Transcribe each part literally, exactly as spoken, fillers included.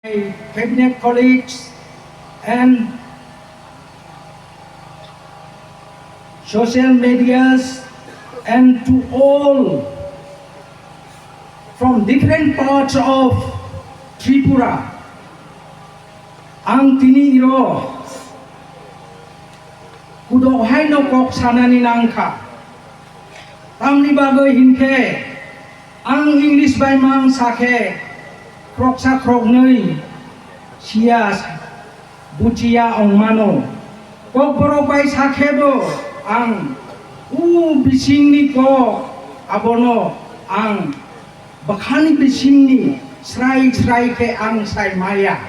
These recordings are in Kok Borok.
my cabinet colleagues and social medias and to all from different parts of Tripura. Ang tini iro kudok haino kok sanani nangkha. Tamni bagwi hinkhe ang English bai mang sakhe khoroksa khoroknwi siya buchiya ongmano. Kokborok bai sakhebo ang u bisingni kok abono ang bwkhani bisingni srai srai khe ang sai maya.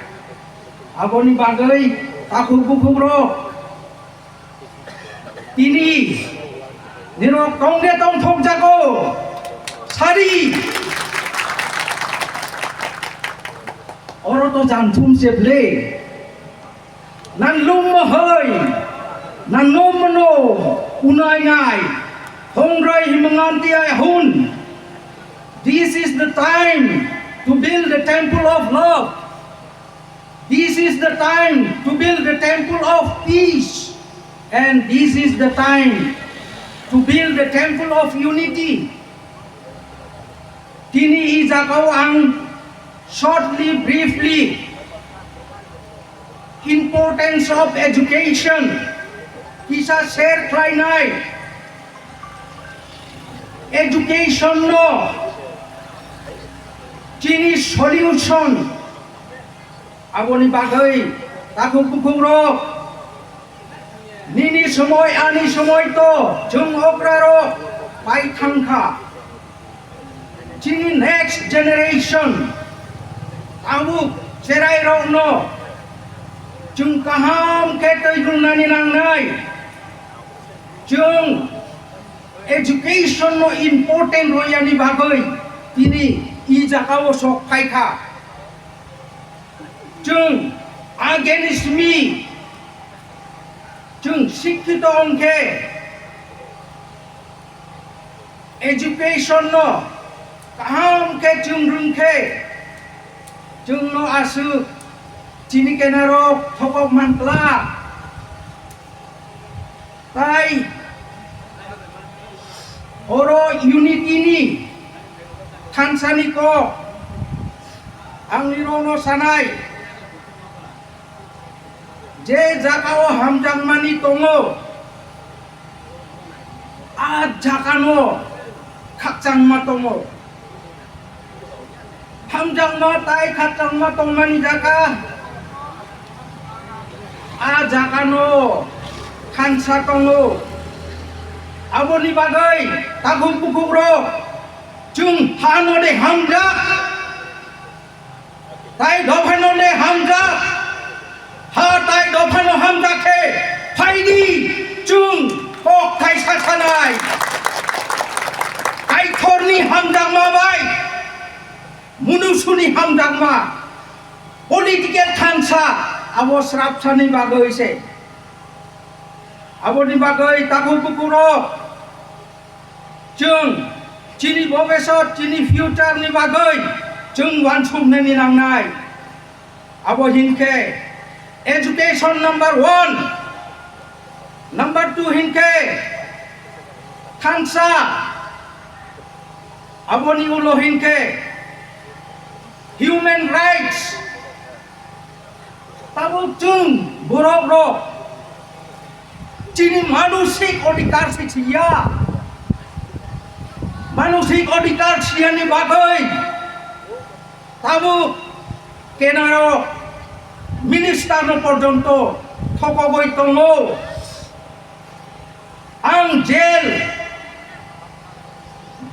Aboni bagwi takhuk bukhukrok tini nirok tongde tongthok jago sari. Oro to janthum se ble. Nan lum mohoi, nan nom no unai ngai, hongrai himanganti ai hun. This is the time to build the temple of love. This is the time to build the temple of peace. And this is the time to build the temple of unity. Tini i jagao ang shortly, briefly, importance of education kisa share khlainai. Education no chini solution, aboni bagwi takhuk bukhukrok nini somoi ani somoi to chwng okrarok pai thangkha. Chini next generation tabuk cherairokno chwng kaham khe twi rwnani nangnai. Chwng education no important royani bagwi tini i jagao sok phaikha. Chwng against me, chwng sikkito wngkhe, education no kaham khe chwng rwngkhe, chwngno aswk chini kenarok thokok mankla. Tai oro unity ni thansani kok ang nirokno sanai, je jagao hamjakmani tongo, a jagano khakchangma tongo. Hamjakma tai khakchangma tongmani jaga, a jagano thansa tongo. Aboni bagwi takhuk bukhukrok chwng hano de hamjak, tai dophano de hamjak. Ha tai dophano hamjak khe phaidi chwng kok thaisa sanai. Kaitorni hamjakma bai munusuni hamjakma, political thansa, abo srapsani bagwi se. Aboni bagwi takhuk bukhukrok chwng chini bobesot, chini future ni bagwi chwng uansuknani nangnai. Abo hinkhe education number one, number two hinkhe thansa, aboni ulo hinkhe human rights. Tabuk chwng borok rok chini manusik odhikar se siya, manusik odhikar siyani bagwi tabuk kenaro minister no porjonto thokogwi tongo. Ang jail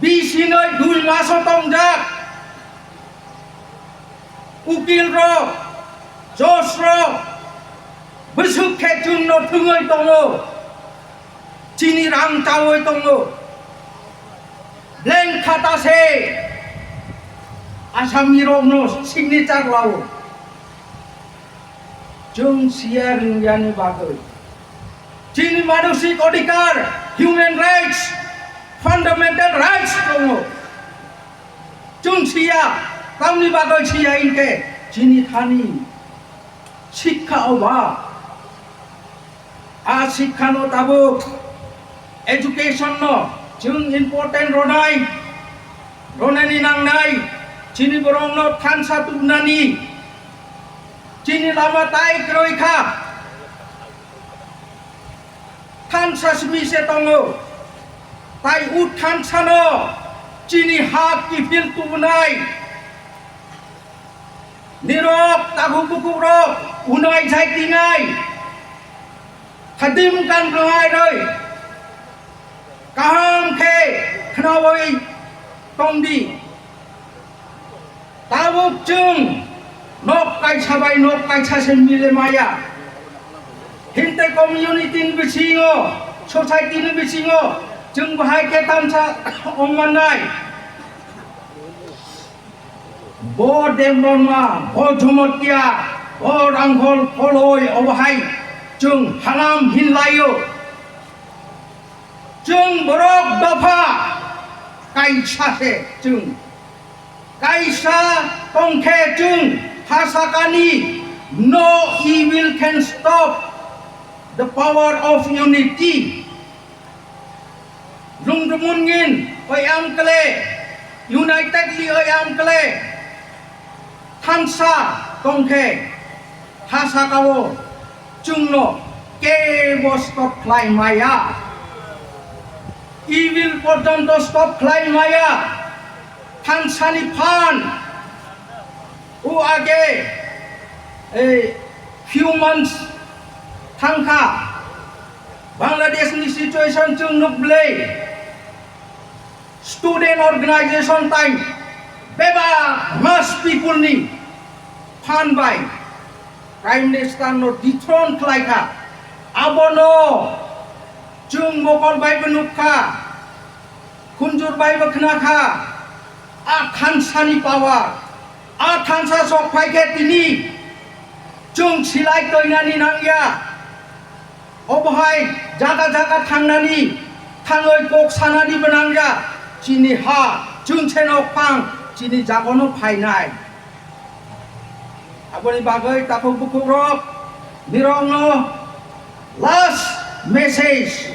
bisinoi dui maso tongjak. Ukil rok, judge rok bwswk khe chwngno thwngwi tongo, chini rang chawi tongo. Blank khata se Asami rokno signature lao. Chwng siya rwngyani bagwi chini manusik odhikar, human rights, fundamental rights tongo. Chwng siya, tamni bagwi siya hinkhe Chini thani sikha oba. A sikha no tabuk education no chwng important ronai, ronani nangnai, chini borok no thansa tubnani, chini lama tai kwrwi kha. Thansa simi se tongo, tai o thansa no chini ha kiphil tubunai. Nirok takhuk bukhuk rok unai jai tinai. Khadim kan bwngai roi. Kaham khe khnawi tongdi. Tabuk chwng nok kaisa bai nok kaisa se mile maya. Hinte community ni bisingo, society ni bisingo chwng bahai khe tamsa ongmannai. Bo Debbarma, bo Jamatia, bo Ranghol Koloi, obo hai chwng halam hinlaio. Chwng borok dopha kaisa se chwng. Kaisa tongkhe chwng ha sakani, no evil can stop the power of unity. Lungdumungin oi ang kle, unitedly oi ang kle, thansa tongkhe, ha sakao chwngno kebo stop khlai maya. Evil porjonto stop khlai maya. Thansani phan o age, ei, few months thangkha, Bangladesh ni situation chwng nuk bwlwi. Student organization tai bebak mass people ni phan bai Prime Minister no dethrone khlai kha. Abono chwng mokol bai bo nuk kha, khunjur bai bo khna kha. A thansa ni power, a thansa sok phai khe tini chwng silai toinani nangya. Obo hai jaga jaga thangnani, thangwi kok sanani bo nangya, chini ha, chwng se nok phang, chini jagono phainai. Aboni bagwi takhuk bukhuk rok, nirokno last message,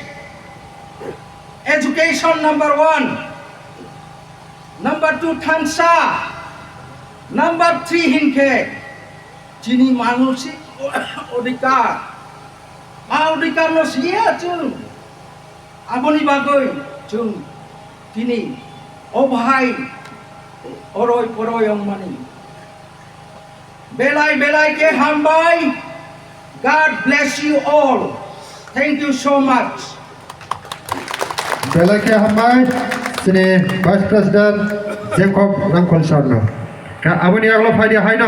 education number one, number two thansa, number three hinkhe chini manushik odhikar. A odhikar no siya chwng. Aboni bagwi chwng tini o bahai oroi poroi wngmani. Belai belai khe hambai. God bless you all. Thank you so much. Belai khe hambai chini Vice President Jacob Rangkhol sir no. Ka aboni aglo phaidi haino